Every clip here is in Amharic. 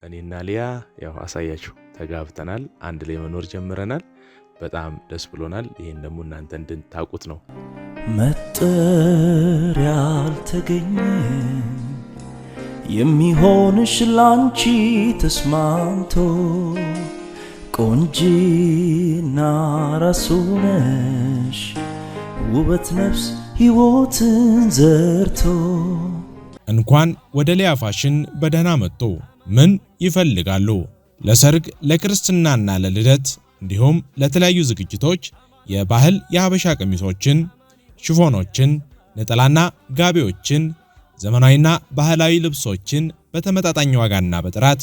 እኔና ሊያ ያው አሳያችሁ ተጋብተናል፣ አንድ ላይ መኖር ጀምረናል። በጣም ደስ ብሎናል። ይህን ደግሞ እናንተ እንድታውቁት ነው። መጠሪያ አልተገኘም የሚሆንሽ ላንቺ ተስማምቶ፣ ቆንጂና ራሱ ነሽ ውበት ነፍስ ሕይወትን ዘርቶ። እንኳን ወደ ሊያ ፋሽን በደህና መጡ። ምን ይፈልጋሉ? ለሰርግ፣ ለክርስትናና ለልደት እንዲሁም ለተለያዩ ዝግጅቶች የባህል የሀበሻ ቀሚሶችን፣ ሽፎኖችን፣ ነጠላና ጋቢዎችን፣ ዘመናዊና ባህላዊ ልብሶችን በተመጣጣኝ ዋጋና በጥራት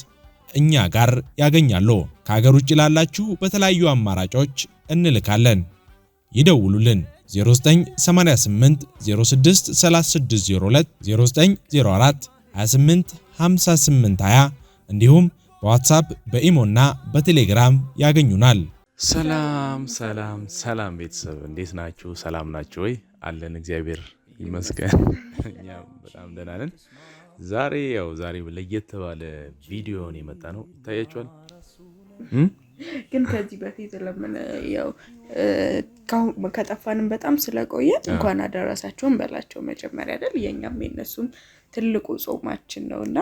እኛ ጋር ያገኛሉ። ከሀገር ውጭ ላላችሁ በተለያዩ አማራጮች እንልካለን። ይደውሉልን። 0988 06 3602፣ 0904 28 58 20፣ እንዲሁም በዋትሳፕ፣ በኢሞና በቴሌግራም ያገኙናል። ሰላም ሰላም ሰላም ቤተሰብ፣ እንዴት ናችሁ? ሰላም ናችሁ ወይ? አለን፣ እግዚአብሔር ይመስገን፣ እኛም በጣም ደህና ነን። ዛሬ ያው ዛሬ ለየት ባለ ቪዲዮ ነው የመጣ ነው። ይታያችኋል። ግን ከዚህ በፊት ለምን ያው ከጠፋንም በጣም ስለቆየ እንኳን አደረሳችሁን በላቸው መጀመሪያ አይደል? የእኛም የነሱም ትልቁ ጾማችን ነው እና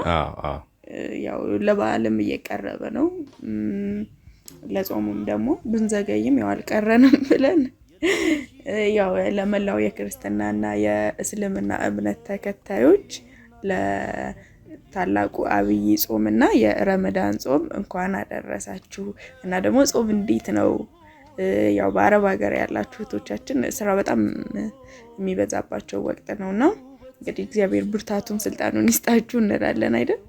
ያው ለበዓልም እየቀረበ ነው። ለጾሙም ደግሞ ብንዘገይም ያው አልቀረንም ብለን ያው ለመላው የክርስትናና የእስልምና እምነት ተከታዮች ለታላቁ አብይ ጾምና የረመዳን ጾም እንኳን አደረሳችሁ። እና ደግሞ ጾም እንዴት ነው? ያው በአረብ ሀገር ያላችሁ እህቶቻችን ስራ በጣም የሚበዛባቸው ወቅት ነው እና እንግዲህ እግዚአብሔር ብርታቱን ስልጣኑን ይስጣችሁ እንላለን አይደል?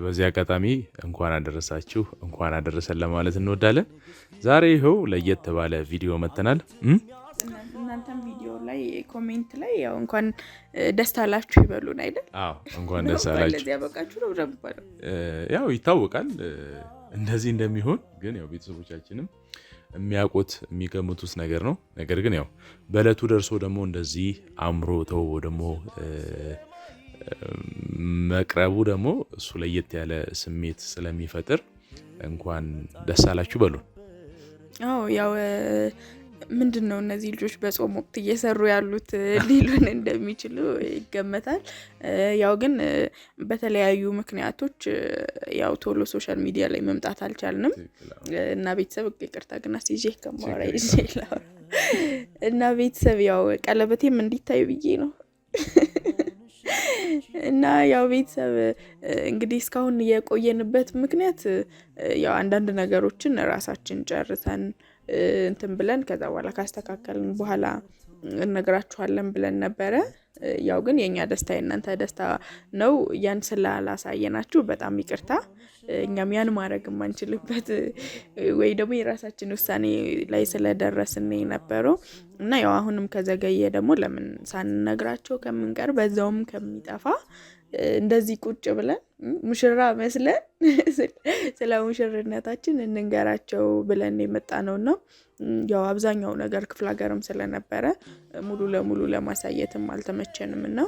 በዚህ አጋጣሚ እንኳን አደረሳችሁ እንኳን አደረሰን ለማለት እንወዳለን። ዛሬ ይኸው ለየት ባለ ቪዲዮ መጥተናል። እናንተም ቪዲዮ ላይ comment ላይ ያው እንኳን ደስ አላችሁ ይበሉን አይደል? አዎ፣ እንኳን ደስ አላችሁ። ለዚህ ያበቃችሁ ነው የሚባለው። ያው ይታወቃል እንደዚህ እንደሚሆን፣ ግን ያው ቤተሰቦቻችንም የሚያውቁት የሚገምቱት ነገር ነው። ነገር ግን ያው በእለቱ ደርሶ ደግሞ እንደዚህ አምሮ ተውቦ ደግሞ መቅረቡ ደግሞ እሱ ለየት ያለ ስሜት ስለሚፈጥር እንኳን ደስ አላችሁ በሉን። አዎ፣ ያው ምንድን ነው እነዚህ ልጆች በጾም ወቅት እየሰሩ ያሉት ሊሉን እንደሚችሉ ይገመታል። ያው ግን በተለያዩ ምክንያቶች ያው ቶሎ social media ላይ መምጣት አልቻልንም እና ቤተሰብ ይቅርታ ግን አስይዤ ከማወራ ይዤ ላውራ እና ቤተሰብ ያው ቀለበቴም እንዲታይ ብዬ ነው። እና ያው ቤተሰብ እንግዲህ እስካሁን የቆየንበት ምክንያት ያው አንዳንድ ነገሮችን ራሳችን ጨርሰን እንትን ብለን ከዛ በኋላ ካስተካከልን በኋላ እነግራችኋለን ብለን ነበረ። ያው ግን የእኛ ደስታ የእናንተ ደስታ ነው። ያን ስላላሳየናችሁ በጣም ይቅርታ። እኛም ያን ማድረግ የማንችልበት ወይ ደግሞ የራሳችን ውሳኔ ላይ ስለደረስን የነበረው እና ያው አሁንም ከዘገየ ደግሞ ለምን ሳንነግራቸው ከምንቀር በዛውም ከሚጠፋ እንደዚህ ቁጭ ብለን ሙሽራ መስለን ስለ ሙሽርነታችን እንንገራቸው ብለን የመጣ ነው እና ያው አብዛኛው ነገር ክፍለ ሀገርም ስለነበረ ሙሉ ለሙሉ ለማሳየትም አልተመቸንም እና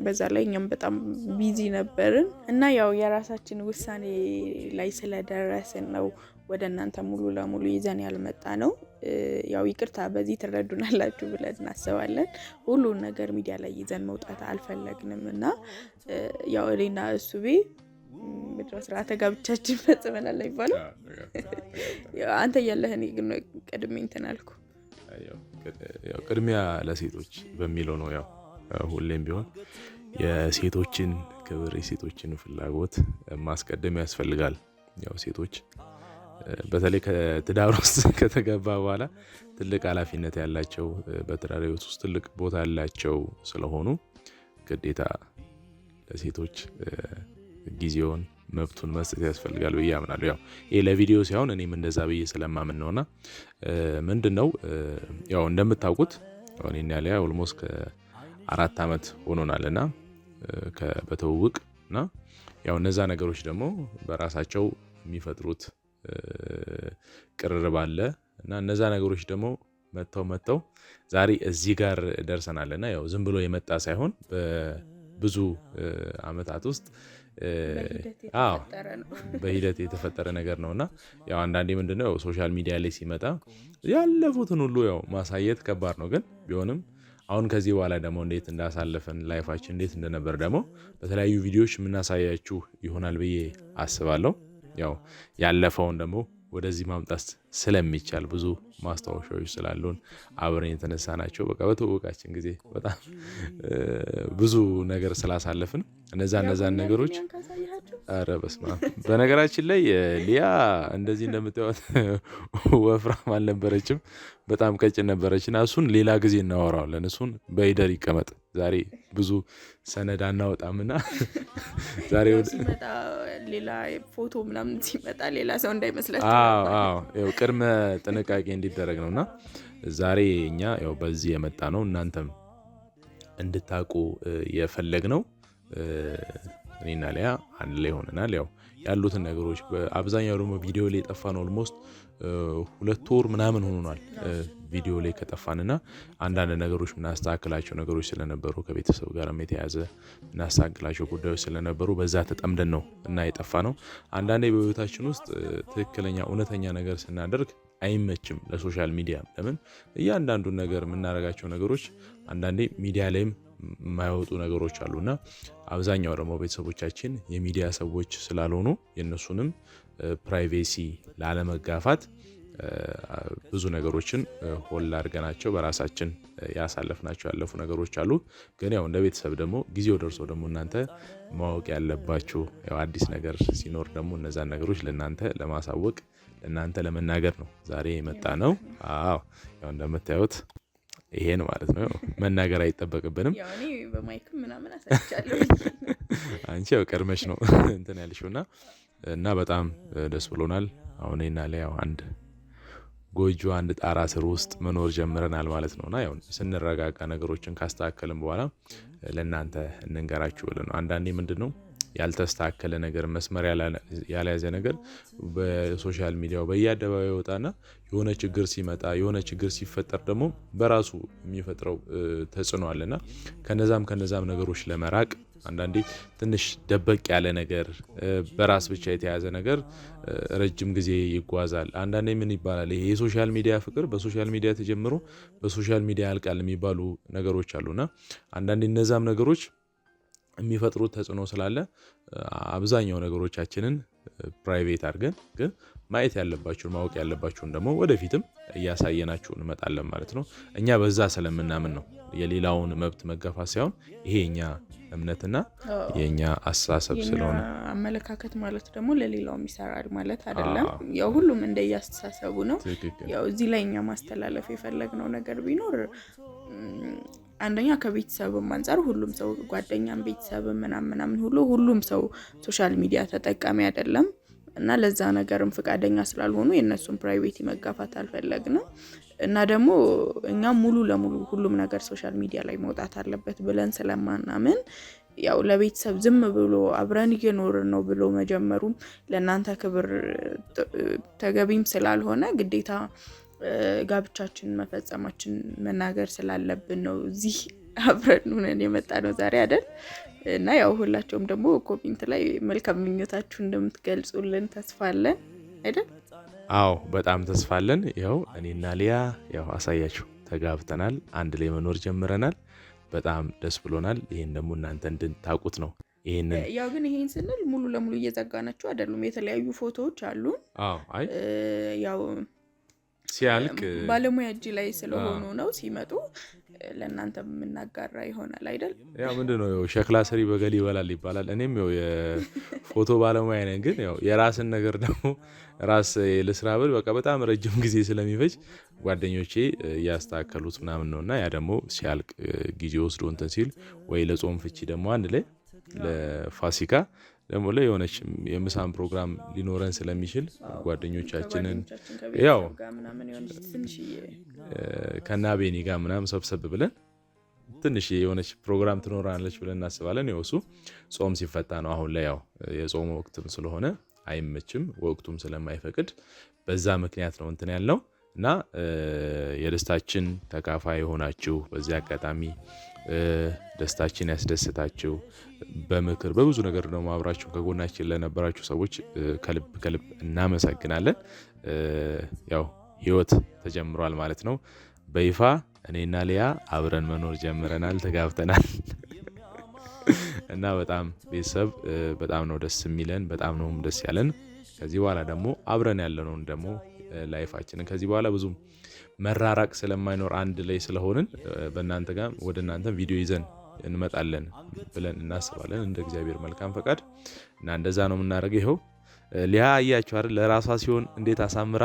በዛ ላይ እኛም በጣም busy ነበርን እና ያው የራሳችን ውሳኔ ላይ ስለደረስን ነው ወደ እናንተ ሙሉ ለሙሉ ይዘን ያልመጣ ነው። ያው ይቅርታ በዚህ ትረዱናላችሁ ብለን እናስባለን። ሁሉን ነገር ሚዲያ ላይ ይዘን መውጣት አልፈለግንም እና ያው እኔና እሱቤ ምድረ ስርዓተ ጋብቻችን ፈጽመናል አይባልም። አንተ እያለህ እኔ ግን ቀድሜ እንትን አልኩ። ቅድሚያ ለሴቶች በሚለው ነው። ያው ሁሌም ቢሆን የሴቶችን ክብር የሴቶችን ፍላጎት ማስቀደም ያስፈልጋል። ያው ሴቶች በተለይ ከትዳር ውስጥ ከተገባ በኋላ ትልቅ ኃላፊነት ያላቸው፣ በትዳር ሕይወት ውስጥ ትልቅ ቦታ ያላቸው ስለሆኑ ግዴታ ለሴቶች ጊዜውን መብቱን መስጠት ያስፈልጋል ብዬ አምናለሁ። ያው ይሄ ለቪዲዮ ሳይሆን እኔም እንደዛ ብዬ ስለማምን ነውና ምንድን ነው ያው እንደምታውቁት እኔና ሊያ almost ከ4 ዓመት ሆኖናል እና በትውውቅ እና ያው እነዛ ነገሮች ደግሞ በራሳቸው የሚፈጥሩት ቅርርብ አለ እና እነዛ ነገሮች ደግሞ መጥተው መጥተው ዛሬ እዚህ ጋር ደርሰናል እና ያው ዝም ብሎ የመጣ ሳይሆን በብዙ ዓመታት ውስጥ በሂደት የተፈጠረ ነገር ነው እና ያው አንዳንዴ ምንድነው social media ላይ ሲመጣ ያለፉትን ሁሉ ያው ማሳየት ከባድ ነው። ግን ቢሆንም አሁን ከዚህ በኋላ ደግሞ እንዴት እንዳሳለፍን life ኣችን እንዴት እንደነበር ደግሞ በተለያዩ ቪዲዮዎች የምናሳያችሁ ይሆናል ብዬ አስባለሁ። ያው ያለፈውን ደግሞ ወደዚህ ማምጣት ስለሚቻል ብዙ ማስታወሻዎች ስላሉን አብረን የተነሳ ናቸው። በቃ በትውውቃችን ጊዜ በጣም ብዙ ነገር ስላሳለፍን እነዛን ነገሮች ኧረ በስመ አብ። በነገራችን ላይ ሊያ እንደዚህ እንደምታዩት ወፍራም አልነበረችም፣ በጣም ቀጭን ነበረች እና እሱን ሌላ ጊዜ እናወራዋለን። እሱን በይደር ይቀመጥ። ዛሬ ብዙ ሰነድ አናወጣምና ዛሬ ሲመጣ ሌላ ፎቶ ምናምን ሲመጣ ሌላ ሰው እንዳይመስላችሁ። አዎ ያው ቅድመ ጥንቃቄ እንዲደረግ ነውና ዛሬ እኛ ያው በዚህ የመጣ ነው እናንተም እንድታውቁ የፈለግነው እኔና ሊያ አንድ ላይ ሆነናል። ያው ያሉትን ነገሮች አብዛኛው ደግሞ ቪዲዮ ላይ የጠፋን almost 2 ወር ምናምን ሆኖናል ቪዲዮ ላይ ከጠፋንና አንዳንድ ነገሮች ምናስተካክላቸው ነገሮች ስለነበሩ ከቤተሰብ ጋርም የተያዘ ምናስተካክላቸው ጉዳዮች ስለነበሩ በዛ ተጠምደን ነው እና የጠፋ ነው። አንዳንዴ በህይወታችን ውስጥ ትክክለኛ እውነተኛ ነገር ስናደርግ አይመችም ለ social media። ለምን እያንዳንዱን ነገር የምናደርጋቸው ነገሮች አንዳንዴ ሚዲያ ላይም የማይወጡ ነገሮች አሉና አብዛኛው ደግሞ ቤተሰቦቻችን የሚዲያ ሰዎች ስላልሆኑ የነሱንም privacy ላለመጋፋት ብዙ ነገሮችን hold አድርገናቸው በራሳችን ያሳለፍናቸው ያለፉ ነገሮች አሉ። ግን ያው እንደ ቤተሰብ ደግሞ ጊዜው ደርሶ ደግሞ እናንተ ማወቅ ያለባችሁ ያው አዲስ ነገር ሲኖር ደግሞ እነዛን ነገሮች ለእናንተ ለማሳወቅ ለእናንተ ለመናገር ነው ዛሬ የመጣ ነው። አዎ ያው እንደምታዩት ይሄን ማለት ነው መናገር አይጠበቅብንም። ያው እኔ በማይክም ምናምን አሳይቻለሁ። አንቺ ያው ቀድመሽ ነው እንትን ያልሽውና እና በጣም ደስ ብሎናል። አሁን እኔና ሊያ ያው አንድ ጎጆ አንድ ጣራ ስር ውስጥ መኖር ጀምረናል ማለት ነውና ያው ስንረጋጋ ነገሮችን ካስተካከልን በኋላ ለእናንተ እንንገራችሁ ብለን ነው። አንዳንዴ ምንድነው ያልተስተካከለ ነገር መስመር ያልያዘ ነገር በ social media ው በየአደባባዩ ይወጣና የሆነ ችግር ሲመጣ የሆነ ችግር ሲፈጠር ደግሞ በራሱ የሚፈጥረው ተጽዕኖ አለና ከነዛም ነገሮች ለመራቅ አንዳንዴ ትንሽ ደበቅ ያለ ነገር በራስ ብቻ የተያዘ ነገር ረጅም ጊዜ ይጓዛል። አንዳንዴ ምን ይባላል ይሄ የ social media ፍቅር በ social media ተጀምሮ በ social media ያልቃል የሚባሉ ነገሮች አሉና አንዳንዴ እነዛም ነገሮች የሚፈጥሩት ተጽዕኖ ስላለ አብዛኛው ነገሮቻችንን private አድርገን ግን ማየት ያለባችሁን ማወቅ ያለባችሁን ደግሞ ወደፊትም እያሳየናችሁ እንመጣለን ማለት ነው። እኛ በዛ ስለምናምን ነው የሌላውን መብት መጋፋት ሳይሆን ይሄ የኛ እምነትና የኛ አስተሳሰብ ስለሆነ አመለካከት ማለት ደግሞ ለሌላውም ይሰራል ማለት አይደለም። ያው ሁሉም እንደየአስተሳሰቡ ነው። ያው እዚህ ላይ እኛ ማስተላለፍ የፈለግነው ነገር ቢኖር አንደኛ ከቤተሰብም አንፃር ሁሉም ሰው ጓደኛም ቤተሰብም ምናምን ሁሉም ሰው social media ተጠቃሚ አይደለም እና ለዛ ነገርም ፍቃደኛ ስላልሆኑ የእነሱን privacy መጋፋት አልፈለግንም። እና ደግሞ እኛ ሙሉ ለሙሉ ሁሉም ነገር social media ላይ መውጣት አለበት ብለን ስለማናምን ያው ለቤተሰብ ዝም ብሎ አብረን እየኖርን ነው ብሎ መጀመሩም ለእናንተ ክብር ተገቢም ስላልሆነ ግዴታ ጋብቻችን መፈጸማችን መናገር ስላለብን ነው እዚህ አብረን ሆነን የመጣ ነው ዛሬ አይደል? እና ያው ሁላቸውም ደግሞ comment ላይ መልካም ምኞታችሁ እንደምትገልጹልን ተስፋ አለን አይደል? አዎ በጣም ተስፋ አለን። ያው እኔና ሊያ ያው አሳያችሁ ተጋብተናል፣ አንድ ላይ መኖር ጀምረናል። በጣም ደስ ብሎናል። ይሄን ደግሞ እናንተ እንድታውቁት ነው። ይሄንን ያው ግን ይሄን ስንል ሙሉ ለሙሉ እየዘጋናችሁ አይደሉም። የተለያዩ ፎቶዎች አሉን። አዎ አይ ያው ሲያልቅ ባለሙያ እጅ ላይ ስለሆኑ ነው ሲመጡ ለእናንተ የምናጋራ ይሆናል አይደል? ያው ምንድነው ሸክላ ሰሪ በገል ይበላል ይባላል። እኔም ያው የፎቶ ባለሙያ ነኝ። ግን ያው የራስን ነገር ደግሞ ራስ ልስራ ብል በቃ በጣም ረጅም ጊዜ ስለሚፈጅ ጓደኞቼ እያስተካከሉት ምናምን ነውና ያ ደግሞ ሲያልቅ ጊዜ ወስዶ እንትን ሲል ወይ ለጾም ፍቺ ደግሞ አንድ ላይ ለፋሲካ ደግሞ ላይ የሆነች የምሳም ፕሮግራም ሊኖረን ስለሚችል ጓደኞቻችንን ያው ከናቤኒ ጋር ምናምን ሰብሰብ ብለን ትንሽ የሆነች ፕሮግራም ትኖራለች ብለን እናስባለን። ያው እሱ ጾም ሲፈታ ነው። አሁን ላይ ያው የጾም ወቅትም ስለሆነ አይመችም፣ ወቅቱም ስለማይፈቅድ በዛ ምክንያት ነው እንትን ያልነው እና የደስታችን ተካፋይ የሆናችሁ በዚህ አጋጣሚ ደስታችን ያስደስታችሁ በምክር በብዙ ነገር ደግሞ አብራችሁ ከጎናችን ለነበራችሁ ሰዎች ከልብ ከልብ እናመሰግናለን። ያው ህይወት ተጀምሯል ማለት ነው። በይፋ እኔና ሊያ አብረን መኖር ጀምረናል፣ ተጋብተናል እና በጣም ቤተሰብ በጣም ነው ደስ የሚለን፣ በጣም ነው ደስ ያለን። ከዚህ በኋላ ደግሞ አብረን ያለነውን ደግሞ life ኣችንን ከዚህ በኋላ ብዙም መራራቅ ስለማይኖር አንድ ላይ ስለሆንን በእናንተ ጋር ወደ እናንተ ቪዲዮ ይዘን እንመጣለን ብለን እናስባለን፣ እንደ እግዚአብሔር መልካም ፈቃድ እና እንደዛ ነው የምናደርገው። ይኸው ሊያ አያችሁ አይደል? ለራሷ ሲሆን እንዴት አሳምራ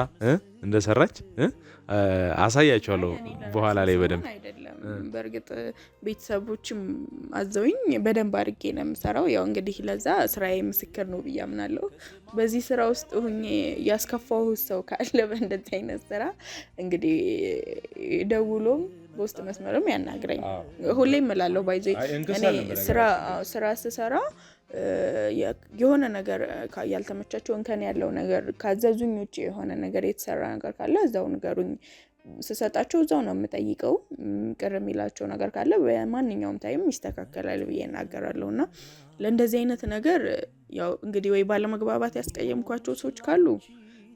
እንደሰራች አሳያችኋለሁ በኋላ ላይ በደንብ። አይደለም በእርግጥ ቤተሰቦችም አዘውኝ በደንብ አድርጌ ነው የምሰራው። ያው እንግዲህ ለዛ ስራዬ ምስክር ነው ብዬ አምናለሁ። በዚህ ስራ ውስጥ ሁኜ ያስከፋሁት ሰው ካለ በእንደዚህ አይነት ስራ እንግዲህ ደውሎም በውስጥ መስመርም ያናግረኝ። ሁሌም እላለሁ by the way እኔ ስራ ስሰራ የሆነ ነገር ያልተመቻቸው እንከን ያለው ነገር ካዘዙኝ ውጭ የሆነ ነገር የተሰራ ነገር ካለ እዛው ንገሩኝ። ስሰጣቸው እዛው ነው የምጠይቀው። ቅር የሚላቸው ነገር ካለ በማንኛውም time ይስተካከላል ብዬ እናገራለሁ። እና ለእንደዚህ አይነት ነገር ያው እንግዲህ ወይ ባለመግባባት ያስቀየምኳቸው ሰዎች ካሉ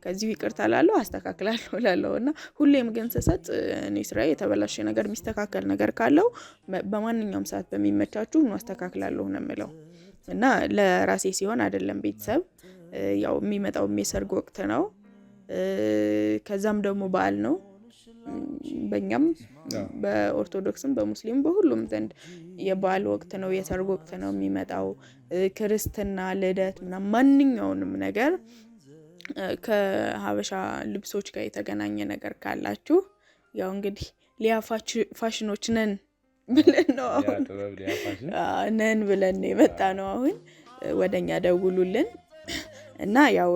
ከዚሁ ይቅርታ እላለሁ፣ አስተካክላለሁ እላለሁ። እና ሁሌም ግን ስሰጥ እኔ ስራዬ የተበላሸ ነገር የሚስተካከል ነገር ካለው በማንኛውም ሰዓት በሚመቻችሁ ነው አስተካክላለሁ ነው የምለው። እና ለራሴ ሲሆን አይደለም ቤተሰብ ያው የሚመጣው የሰርግ ወቅት ነው። ከዛም ደግሞ በዓል ነው። በእኛም በኦርቶዶክስም በሙስሊም በሁሉም ዘንድ የበዓል ወቅት ነው፣ የሰርግ ወቅት ነው የሚመጣው። ክርስትና፣ ልደት ምናምን ማንኛውንም ነገር ከሀበሻ ልብሶች ጋር የተገናኘ ነገር ካላችሁ ያው እንግዲህ ሊያ ፋሽኖች ነን ብለን ነው አሁን ነን ብለን ነው የመጣ ነው። አሁን ወደኛ ደውሉልን እና ያው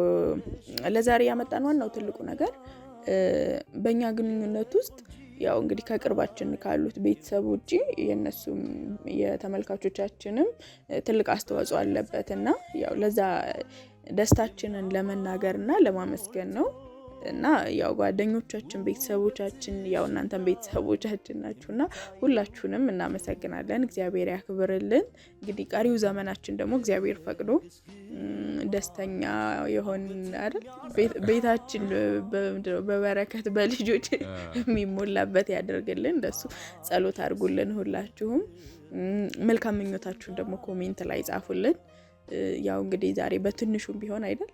ለዛሬ ያመጣን ዋናው ትልቁ ነገር በእኛ ግንኙነት ውስጥ ያው እንግዲህ ከቅርባችን ካሉት ቤተሰብ ውጪ የነሱም የተመልካቾቻችንም ትልቅ አስተዋጽኦ አለበት እና ያው ለዛ ደስታችንን ለመናገር እና ለማመስገን ነው። እና ያው ጓደኞቻችን፣ ቤተሰቦቻችን ያው እናንተም ቤተሰቦቻችን ናችሁና ሁላችሁንም እናመሰግናለን። እግዚአብሔር ያክብርልን። እንግዲህ ቀሪው ዘመናችን ደግሞ እግዚአብሔር ፈቅዶ ደስተኛ የሆን አይደል ቤታችን በበረከት በልጆች የሚሞላበት ያደርግልን። እንደሱ ጸሎት አድርጉልን። ሁላችሁም መልካም ምኞታችሁን ደግሞ comment ላይ ጻፉልን። ያው እንግዲህ ዛሬ በትንሹም ቢሆን አይደል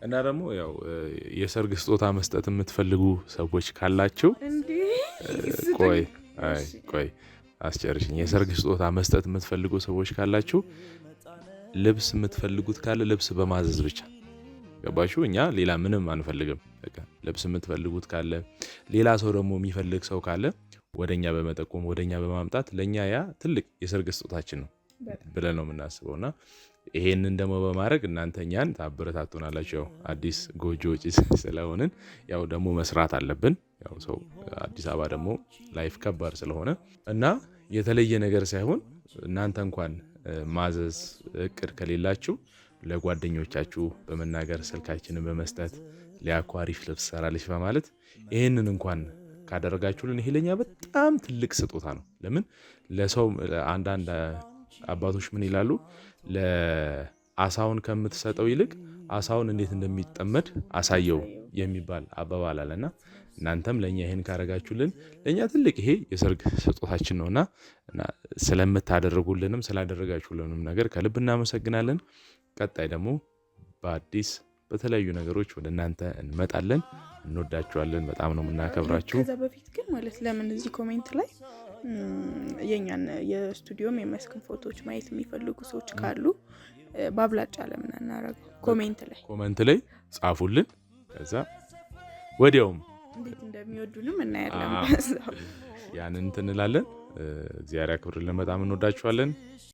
እና ደግሞ ያው የሰርግ ስጦታ መስጠት የምትፈልጉ ሰዎች ካላችሁ ቆይ ቆይ አስጨርሽኝ። የሰርግ ስጦታ መስጠት የምትፈልጉ ሰዎች ካላችሁ ልብስ የምትፈልጉት ካለ ልብስ በማዘዝ ብቻ ገባችሁ? እኛ ሌላ ምንም አንፈልግም። በቃ ልብስ የምትፈልጉት ካለ ሌላ ሰው ደግሞ የሚፈልግ ሰው ካለ ወደኛ በመጠቆም ወደኛ በማምጣት ለእኛ ያ ትልቅ የሰርግ ስጦታችን ነው ብለን ነው የምናስበው እና ይሄንን ደግሞ በማድረግ እናንተ እኛን ታበረታቱናላችሁ። ያው አዲስ ጎጆ ወጪ ስለሆንን ያው ደግሞ መስራት አለብን። ያው ሰው አዲስ አበባ ደግሞ life ከባድ ስለሆነ እና የተለየ ነገር ሳይሆን እናንተ እንኳን ማዘዝ እቅድ ከሌላችሁ ለጓደኞቻችሁ በመናገር ስልካችንን በመስጠት ሊያኮ አሪፍ ልብስ ሰራለች በማለት ይሄንን እንኳን ካደረጋችሁልን ይሄ ለኛ በጣም ትልቅ ስጦታ ነው። ለምን ለሰው አንዳንድ አባቶች ምን ይላሉ? ለአሳውን ከምትሰጠው ይልቅ አሳውን እንዴት እንደሚጠመድ አሳየው የሚባል አባባል አለና እናንተም ለኛ ይሄን ካረጋችሁልን ለኛ ትልቅ ይሄ የሰርግ ስጦታችን ነውና እና ስለምታደርጉልንም ስላደረጋችሁልንም ነገር ከልብ እናመሰግናለን። ቀጣይ ደግሞ በአዲስ በተለያዩ ነገሮች ወደ እናንተ እንመጣለን። እንወዳችኋለን። በጣም ነው የምናከብራችሁ። ከዛ በፊት ግን ማለት ለምን እዚህ comment ላይ የኛን የስቱዲዮም የመስክን ፎቶዎች ማየት የሚፈልጉ ሰዎች ካሉ በአብላጫ ለምን አናረገው? comment ላይ comment ላይ ጻፉልን። ከዛ ወዲያውም እንዴት እንደሚወዱንም እናያለን። ያንን እንትን እንላለን። እግዚአብሔር ያክብርልን። በጣም እንወዳችኋለን።